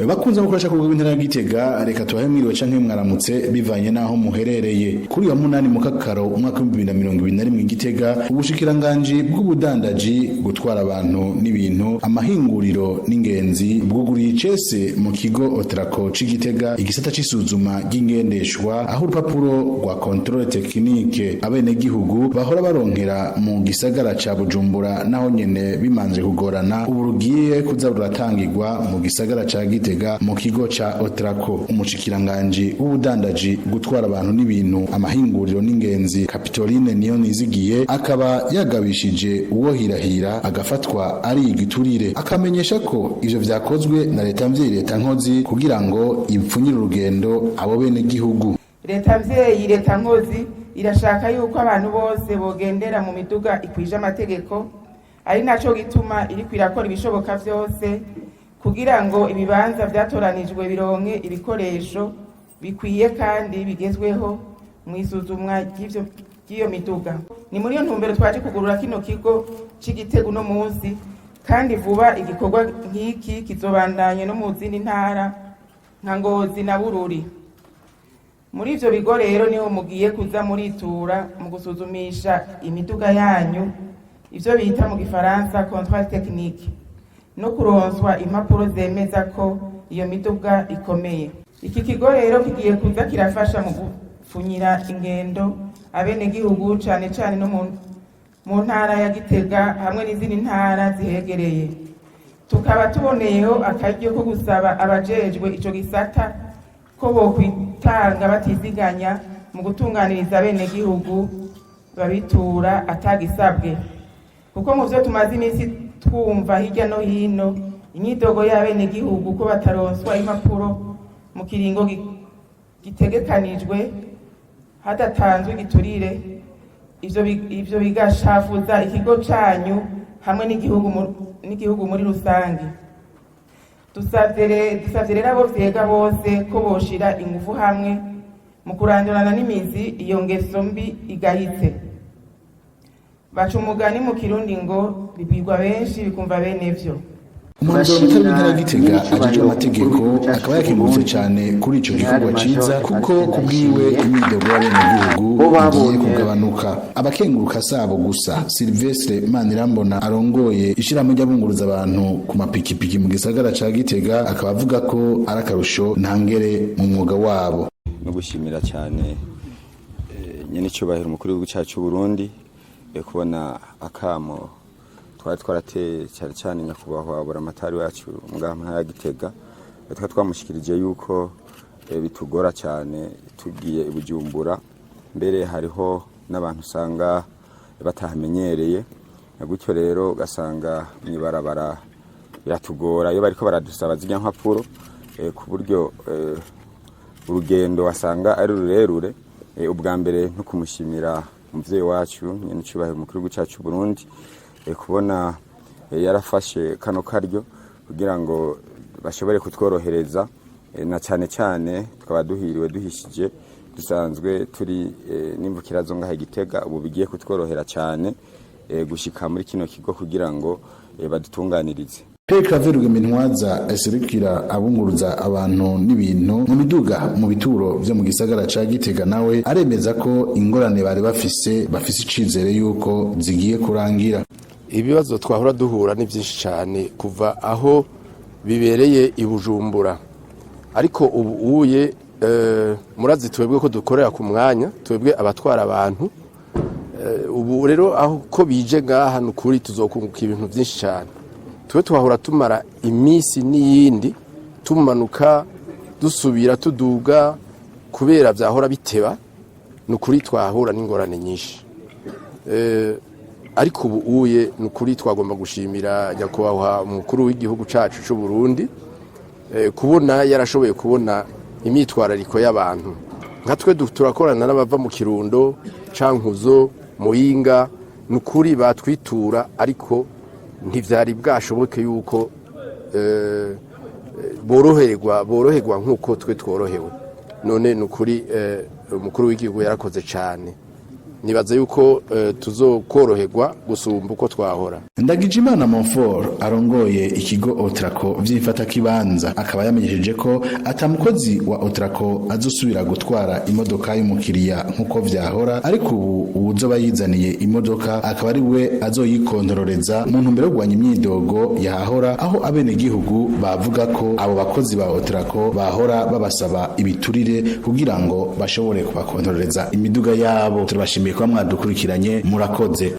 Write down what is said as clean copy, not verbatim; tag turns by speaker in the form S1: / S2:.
S1: Bakunze gukoresha ku rwego rw'intara ya Gitega, reka tubahe mwiriwe canke mwaramutse bivanye n'aho muherereye. Kuri wa 8 Mukakaro umwaka w'2021 Gitega, ubushikiranganji bw'ubudandaji, gutwara abantu n'ibintu, amahinguriro n'ingenzi bwuguriye icese mu kigo Otrako c'Igitega igisata c'isuzuma ry'ingendeshwa, aho urupapuro rwa contrôle technique abenegihugu bahora baronkera mu gisagara ca Bujumbura, naho nyene bimanze kugorana, ubu rugiye kuza ruratangirwa mu gisagara ca Gitega mu kigo ca Otrako. Umushikiranganji w'ubudandaji, gutwara abantu n'ibintu, amahinguriro n'ingenzi, Capitoline Niyonizigiye, akaba yagabishije uwo hirahira agafatwa ari igiturire, akamenyesha ko ivyo vyakozwe na leta mvyeyi, leta nkozi, kugira ngo ipfunyire urugendo abo bene gihugu.
S2: Leta mvyeyi, leta nkozi, irashaka yuko abantu bose bogendera mu miduga ikwije amategeko, ari naco gituma iriko irakora ibishoboka vyose kugira ngo ibibanza vyatoranijwe bironke ibikoresho bikwiye kandi bigezweho mu isuzumwa ry'iyo miduga. Ni muri iyo ntumbero twaje kugurura kino kigo c'Igitega uno munsi, kandi vuba igikorwa nk'iki kizobandanye no mu zindi ntara nka Ngozi na Bururi. Muri ivyo bigo rero niho mugiye kuza muritura mu gusuzumisha imiduga yanyu, ivyo bita mu gifaransa contrôle technique, no kuronswa impapuro zemeza ko iyo miduga ikomeye. Iki kigo rero kigiye kuza kirafasha mu gupfunyira ingendo abenegihugu, cane cane no mu ntara ya Gitega hamwe n'izindi ntara zihegereye. Tukaba tuboneyeho akaryo ko gusaba abajejwe ico gisata ko bokwitanga batiziganya mu gutunganiriza abenegihugu babitura atagisabwe, kuko mu vyo tumaze iminsi twumva hirya no hino, imyidogo y'abenegihugu ko bataronswa impapuro mu kiringo gitegekanijwe hadatanzwe igiturire, ivyo bigashafuza ikigo canyu hamwe n'igihugu muri rusange. Dusavye rero abo vyega bose ko boshira ingufu hamwe mu kurandurana n'imizi iyo ngeso mbi igayitse. Baca umugani mu Kirundi ngo bibwirwa benshi bikumva bene vyo.
S1: Umwanzuro mutari w'intara ya Gitega ajejwe amategeko akaba yakengurutse cyane kuri ico gikorwa ciza, kuko kubwiwe imyidogo y'abenegihugu igiye kugabanuka. Abakenguruka sabo gusa. Silvestre Manirambona arongoye ishirahamwe ry'abunguruza abantu ku mapikipiki mu gisagara ca Gitega akaba avuga ko ari akarusho ntangere mu mwuga wabo.
S3: No gushimira cyane nyene icyubahiro umukuru w'igihugu cyacu cy'u Burundi, kubona akamo twari twarateye, cyane cyane nyakubahwa buramatari wacu ngaha mu ntara ya Gitega. Twari twamushikirije yuko bitugora cyane tugiye i Bujumbura, mbere hariho n'abantu usanga batahamenyereye, na gutyo rero ugasanga mw'ibarabara biratugora iyo bariko baradusaba zirya mpapuro, ku buryo urugendo wasanga ari rurerure. Ubwa mbere no kumushimira umuvyeyi wacu nyene icubahiro umukuru w'igihugu cyacu cy'u Burundi, kubona yarafashe kano karyo kugira ngo bashobore kutworohereza, na cyane cyane tukaba duhiriwe duhishije, dusanzwe turi n'imvukira zo ngaha i Gitega. Ubu bigiye kutworohera cyane gushika muri kino kigo kugira ngo badutunganirize.
S1: Pierre Claver Rugemintwaza aserukira abunguruza abantu n'ibintu mu miduga mu bituro vyo mu gisagara ca Gitega nawe aremeza ko ingorane bari bafise icizere yuko zigiye kurangira.
S4: Ibibazo twahora duhura ni byinshi cyane kuva aho bibereye i Bujumbura, ariko ubu uye murazi twebwe ko dukorera ku mwanya, twebwe abatwara abantu. Ubu rero aho ko bije ngaha, ni ukuri tuzokunguka ibintu byinshi cyane. Twe twahora tumara iminsi n'iyindi tumanuka, dusubira tuduga, kubera byahora biteba. Ni ukuri twahura n'ingorane nyinshi, ariko ubu uye ni ukuri twagomba gushimira nyakubahwa umukuru w'igihugu cyacu cy'u Burundi, kubona yarashoboye kubona imyitwarariko y'abantu nka twe. Turakorana n'abava mu Kirundo, Cankuzo, Muyinga. Ni ukuri batwitura, ariko ntibyari bwashoboke yuko boroherwa nk'uko twe tworohewe. None ni ukuri umukuru w'igihugu yarakoze cyane. Nibaza yuko tuzokoroherwa gusumba uko twahora.
S1: Ndagijimana Monfort arongoye ikigo Otraco vy'imfatakibanza akaba yamenyesheje ko atamukozi wa Otraco azosubira gutwara imodoka y'umukiriya nk'uko vyahora, ariko ubu uwuzoba yizaniye imodoka akaba ari we azoyikontororeza, mu ntumbero yo kurwanya imyidogo yahahora, aho abenegihugu bavuga ko abo bakozi ba Otraco bahora babasaba ibiturire kugira ngo bashobore kubakontororeza imiduga yabo. Turabashimiye kuba mwadukurikiranye, murakoze.